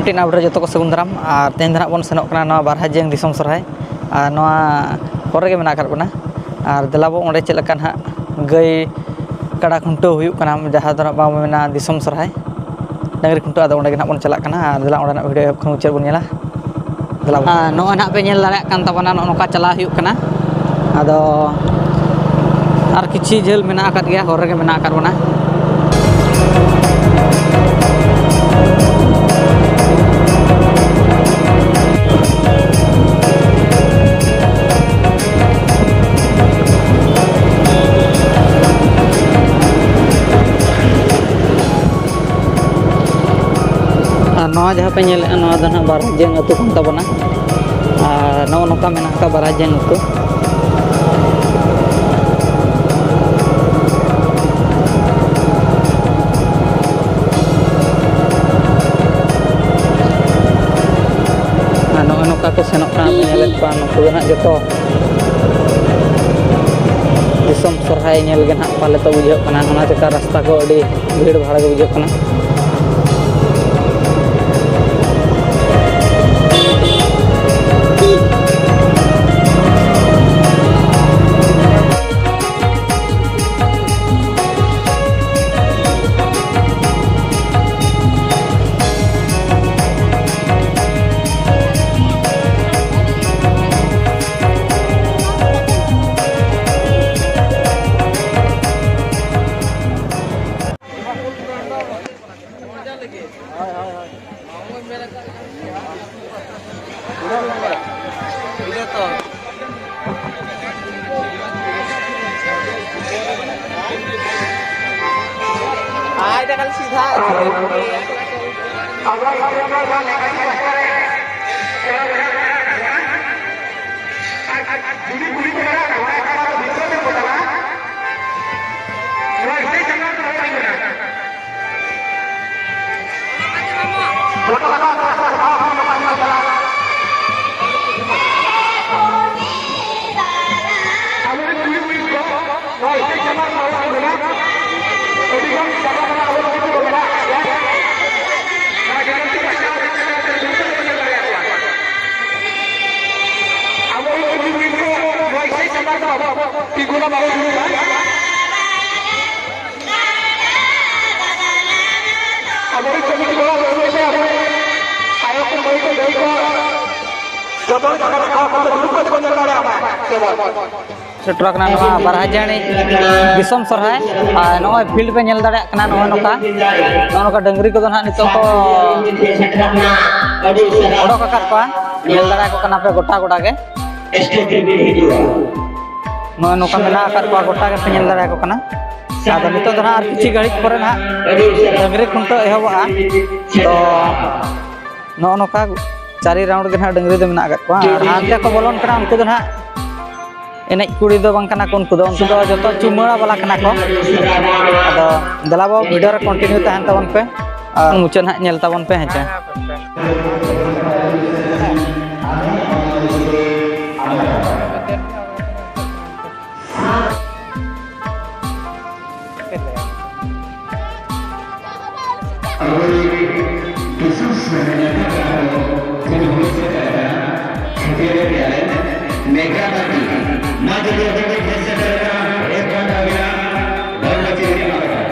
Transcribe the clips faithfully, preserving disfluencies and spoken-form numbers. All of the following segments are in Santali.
ᱢᱤᱫᱴᱮᱱ update ᱨᱮ ᱡᱚᱛᱚ ᱠᱚ ᱥᱟᱹᱜᱩᱱ ᱫᱟᱨᱟᱢ᱾ ᱟᱨ ᱛᱮᱦᱮᱧ ᱫᱚ ᱱᱟᱦᱟᱜ ᱵᱚᱱ ᱥᱮᱱᱚᱜ ᱠᱟᱱᱟ ᱱᱚᱣᱟ ᱵᱟᱨᱦᱟᱡᱤᱭᱟᱹᱝ ᱫᱤᱥᱚᱢ ᱥᱚᱨᱦᱟᱭ, ᱟᱨ ᱱᱚᱣᱟ ᱦᱚᱨ ᱨᱮᱜᱮ ᱢᱮᱱᱟᱜ ᱟᱠᱟᱫ ᱵᱚᱱᱟ᱾ ᱟᱨ ᱫᱮᱞᱟ ᱵᱚ ᱚᱸᱰᱮ ᱪᱮᱫ ᱞᱮᱠᱟ ᱱᱟᱦᱟᱜ ᱜᱟᱹᱭ ᱠᱟᱰᱟ ᱠᱷᱩᱱᱴᱟᱹᱣ ᱦᱩᱭᱩᱜ ᱠᱟᱱᱟ, ᱡᱟᱦᱟᱸ ᱫᱚ ᱱᱟᱦᱟᱜ ᱵᱟᱝ ᱵᱚᱱ ᱢᱮᱱᱟ ᱫᱤᱥᱚᱢ ᱥᱚᱨᱦᱟᱭ, ᱰᱟᱹᱝᱨᱤ ᱠᱷᱩᱱᱴᱟᱹᱣ᱾ ᱟᱫᱚ ᱚᱸᱰᱮ ᱜᱮ ᱱᱟᱦᱟᱜ ᱵᱚᱱ ᱪᱟᱞᱟᱜ ᱠᱟᱱᱟ᱾ ᱟᱨ ᱫᱮᱞᱟ ᱚᱸᱰᱮᱱᱟᱜ video ᱮᱦᱚᱵ ᱠᱷᱚᱱ ᱢᱩᱪᱟᱹᱫ ᱵᱚᱱ ᱧᱮᱞᱟ᱾ ᱫᱮᱞᱟ ᱵᱚᱱ᱾ ᱟᱨ ᱱᱚᱜᱼᱚᱭ ᱱᱟᱦᱟᱜ ᱯᱮ ᱧᱮᱞ ᱫᱟᱲᱮᱭᱟᱜ ᱠᱟᱱ ᱛᱟᱵᱚᱱᱟ, ᱱᱚᱜᱼᱚ ᱱᱚᱝᱠᱟ ᱪᱟᱞᱟᱣ ᱦᱩᱭᱩᱜ ᱠᱟᱱᱟ᱾ ᱟᱫᱚ ᱟᱨ ᱠᱤᱪᱷᱤ ᱡᱷᱟᱹᱞ ᱢᱮᱱᱟᱜ ᱟᱠᱟᱫ ᱜᱮᱭᱟ, ᱦᱚᱨ ᱨᱮᱜᱮ ᱢᱮᱱᱟᱜ ᱟᱠᱟᱫ ᱵᱚᱱᱟ᱾ ᱟᱨ ᱱᱚᱣᱟ ᱡᱟᱦᱟᱸ ᱯᱮ ᱧᱮᱞᱮᱫᱼᱟ, ᱱᱚᱣᱟ ᱫᱚ ᱱᱟᱦᱟᱜ ᱵᱟᱨᱦᱟᱡᱤᱭᱟᱹᱝ ᱟᱹᱛᱩ ᱠᱟᱱ ᱛᱟᱵᱚᱱᱟ᱾ ᱟᱨ ᱱᱚᱜᱼᱚ ᱱᱚᱝᱠᱟ ᱢᱮᱱᱟᱜ ᱟᱠᱟᱫ ᱵᱟᱨᱦᱟᱡᱤᱭᱟᱹᱝ ᱟᱹᱛᱩ᱾ ᱟᱨ ᱱᱚᱜᱼᱚ ᱱᱚᱝᱠᱟ ᱠᱚ ᱥᱮᱱᱚᱜ ᱠᱟᱱᱟ, ᱯᱮ ᱧᱮᱞᱮᱫ ᱠᱚᱣᱟ, ᱱᱩᱠᱩ ᱫᱚ ᱱᱟᱦᱟᱜ ᱡᱚᱛᱚ ᱫᱤᱥᱚᱢ ᱥᱚᱨᱦᱟᱭ ᱧᱮᱞ ᱜᱮ ᱱᱟᱦᱟᱜ ᱯᱟᱞᱮ ᱛᱚ ᱵᱩᱡᱷᱟᱹᱜ ᱠᱟᱱᱟ, ᱚᱱᱟ ᱪᱮᱠᱟ ᱨᱟᱥᱛᱟ ᱠᱚ ᱟᱹᱰᱤ ᱵᱷᱤᱲ ᱵᱷᱟᱲ ᱜᱮ ᱵᱩᱡᱷᱟᱹᱜ ᱠᱟᱱᱟ᱾ ᱛᱤᱸᱜᱩᱱᱟ ᱵᱟᱵᱚᱱ ᱫᱩᱲᱩᱵᱟ᱾ ᱟᱵᱚᱨᱮᱱ ᱠᱚᱢᱤᱴᱤ ᱠᱚᱲᱟ ᱠᱚ ᱟᱹᱜᱩᱭ ᱯᱮ, ᱟᱵᱚ ᱟᱭᱳ ᱠᱚ, ᱢᱟᱹᱭ ᱠᱚ, ᱫᱟᱹᱭ ᱠᱚ, ᱡᱚᱛᱚ ᱦᱚᱲ ᱡᱟᱭᱜᱟ ᱨᱮ ᱠᱷᱟᱥ ᱠᱟᱛᱮ ᱫᱩᱲᱩᱵ ᱠᱟᱛᱮ ᱠᱚ ᱧᱮᱞ ᱫᱟᱲᱮᱭᱟᱜ ᱢᱟ᱾ ᱡᱮᱢᱚᱱ ᱥᱮᱴᱮᱨ ᱟᱠᱟᱱᱟ ᱱᱚᱣᱟ ᱵᱟᱨᱦᱟᱡᱟᱱᱤ ᱫᱤᱥᱚᱢ ᱥᱚᱨᱦᱟᱭ᱾ ᱟᱨ ᱱᱚᱜᱼᱚᱭ ᱯᱷᱤᱞᱰ ᱯᱮ ᱧᱮᱞ ᱫᱟᱲᱮᱭᱟᱜ ᱠᱟᱱᱟ, ᱱᱚᱜᱼᱚᱭ ᱱᱚᱝᱠᱟ, ᱱᱚᱜᱼᱚ ᱱᱚᱝᱠᱟ ᱰᱟᱹᱝᱨᱤ ᱠᱚᱫᱚ ᱱᱟᱦᱟᱜ ᱱᱤᱛᱚᱜ ᱠᱚ ᱚᱰᱚᱠ ᱟᱠᱟᱫ ᱠᱚᱣᱟ, ᱧᱮᱞ ᱫᱟᱲᱮᱭᱟᱠᱚ ᱠᱟᱱᱟ ᱯᱮ ᱜᱚᱴᱟ ᱜᱚᱴᱟ ᱜᱮ᱾ ᱱᱚᱜᱼᱚᱭ ᱱᱚᱝᱠᱟ ᱢᱮᱱᱟᱜ ᱟᱠᱟᱫ ᱠᱚᱣᱟ, ᱜᱚᱴᱟ ᱜᱮᱯᱮ ᱧᱮᱞ ᱫᱟᱲᱮᱭᱟᱠᱚ ᱠᱟᱱᱟ᱾ ᱟᱫᱚ ᱱᱤᱛᱚᱜ ᱫᱚ ᱱᱟᱦᱟᱜ ᱟᱨ ᱠᱤᱪᱷᱩ ᱜᱷᱟᱹᱲᱤᱡ ᱯᱚᱨᱮ ᱱᱟᱦᱟᱜ ᱰᱟᱹᱝᱨᱤ ᱠᱷᱩᱱᱴᱟᱹᱣ ᱮᱦᱚᱵᱚᱜᱼᱟ᱾ ᱛᱚ ᱱᱚᱜᱼᱚ ᱱᱚᱝᱠᱟ ᱪᱟᱨᱤ ᱨᱟᱣᱩᱱᱰ ᱜᱮ ᱱᱟᱦᱟᱜ ᱰᱟᱹᱝᱨᱤ ᱫᱚ ᱢᱮᱱᱟᱜ ᱟᱠᱟᱫ ᱠᱚᱣᱟ᱾ ᱟᱨ ᱦᱟᱱᱛᱮ ᱠᱚ ᱵᱚᱞᱚᱱ ᱠᱟᱱᱟ, ᱩᱱᱠᱩ ᱫᱚ ᱱᱟᱦᱟᱜ ᱮᱱᱮᱡ ᱠᱩᱲᱤ ᱫᱚ ᱵᱟᱝ ᱠᱟᱱᱟ ᱠᱚ, ᱩᱱᱠᱩ ᱫᱚ, ᱩᱱᱠᱩ ᱫᱚ ᱡᱚᱛᱚ ᱪᱩᱢᱟᱹᱲᱟ ᱵᱟᱞᱟ ᱠᱟᱱᱟ ᱠᱚ᱾ ᱟᱫᱚ ᱫᱮᱞᱟ ᱵᱟᱹᱵᱩ, ᱵᱷᱤᱰᱤᱭᱳ ᱨᱮ ᱠᱚᱱᱴᱤᱱᱤᱭᱩ ᱛᱟᱦᱮᱱ ᱛᱟᱵᱚᱱ ᱯᱮ ᱟᱨ ᱢᱩᱪᱟᱹᱫ ᱱᱟᱦᱟᱜ ᱧᱮᱞ ᱛᱟᱵᱚᱱ ᱯᱮ, ᱦᱮᱸ ᱪᱮ᱾ ᱟᱵᱚᱭᱤᱡ ᱫᱤᱥᱚᱢ ᱥᱮᱱ ᱱᱮᱛᱟ ᱠᱚ ᱥᱮᱴᱮᱨ ᱟᱠᱟᱱᱟ, ᱪᱷᱟᱹᱴᱭᱟᱹᱨ ᱮᱫ ᱯᱮᱭᱟᱞᱮ ᱢᱮᱜᱷᱟ ᱵᱟᱹᱴᱤ᱾ ᱢᱟ ᱡᱚᱛᱚ ᱦᱚᱲ ᱜᱮ ᱦᱮᱡ ᱥᱮᱴᱮᱨ ᱟᱠᱟᱱᱟ, ᱮᱠ ᱜᱷᱚᱱᱴᱟ ᱜᱮ ᱱᱟᱜ ᱵᱟᱹᱦᱩ ᱵᱟᱹᱪᱤ ᱨᱮᱱᱟᱜ ᱠᱟᱛᱷᱟ᱾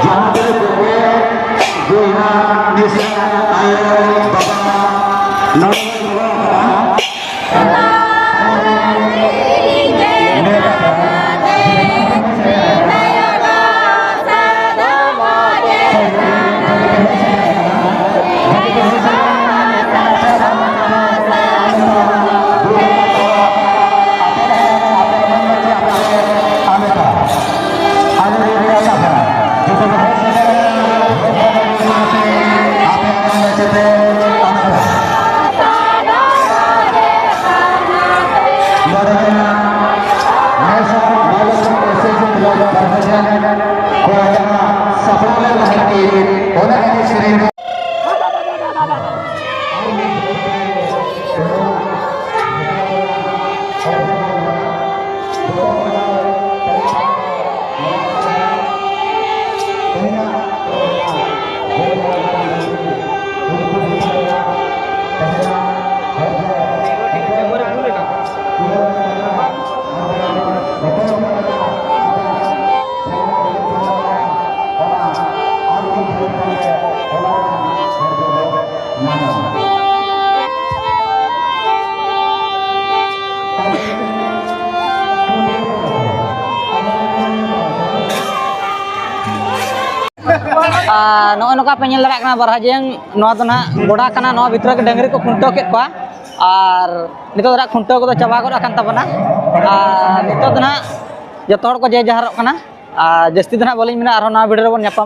ᱡᱟᱦᱟᱸ ᱛᱤᱱᱟᱹᱜ ᱜᱚᱜᱚ, ᱵᱚᱭᱦᱟ, ᱢᱤᱥᱨᱟ, ᱟᱭᱳ, ᱵᱟᱵᱟ, ᱱᱚᱰᱮ ᱠᱚ ᱵᱚᱞᱚ ᱟᱠᱟᱱᱟ᱾ ᱥᱟᱯᱲᱟᱣ ᱞᱮᱱ ᱛᱟᱦᱮᱸ ᱠᱤᱱ, ᱚᱱᱟ ᱮᱱᱮᱡ ᱥᱮᱨᱮᱧ ᱨᱮ ᱟᱨ ᱱᱚᱜᱼᱚᱭ ᱱᱚᱝᱠᱟ ᱯᱮ ᱧᱮᱞ ᱫᱟᱲᱮᱭᱟᱜ ᱠᱟᱱᱟ, ᱵᱟᱨᱦᱟᱡᱮᱝ, ᱱᱚᱣᱟ ᱫᱚ ᱱᱟᱦᱟᱜ ᱜᱚᱰᱟ ᱠᱟᱱᱟ, ᱱᱚᱣᱟ ᱵᱷᱤᱛᱨᱤ ᱨᱮᱜᱮ ᱰᱟᱹᱝᱨᱤ ᱠᱚ ᱠᱷᱩᱱᱴᱟᱹᱣ ᱠᱮᱫ ᱠᱚᱣᱟ᱾ ᱟᱨ ᱱᱤᱛᱚᱜ ᱫᱚ ᱱᱟᱦᱟᱜ ᱠᱷᱩᱱᱴᱟᱹᱣ ᱠᱚᱫᱚ ᱪᱟᱵᱟ ᱜᱚᱫ ᱟᱠᱟᱱ ᱛᱟᱵᱚᱱᱟ᱾ ᱟᱨ ᱱᱤᱛᱚᱜ ᱫᱚ ᱱᱟᱦᱟᱜ ᱡᱚᱛᱚ ᱦᱚᱲ ᱠᱚ ᱡᱮ ᱡᱟᱦᱟᱨᱚᱜ ᱠᱟᱱᱟ᱾ ᱟᱨ ᱡᱟᱹᱥᱛᱤ ᱫᱚ ᱱᱟᱦᱟᱜ ᱵᱟᱹᱞᱤᱧ ᱢᱮᱱᱟ, ᱟᱨᱦᱚᱸ ᱱᱟᱣᱟ ᱵᱷᱤᱰᱤᱭᱳ ᱨᱮᱵᱚᱱ ᱧᱟᱯᱟᱢᱟ᱾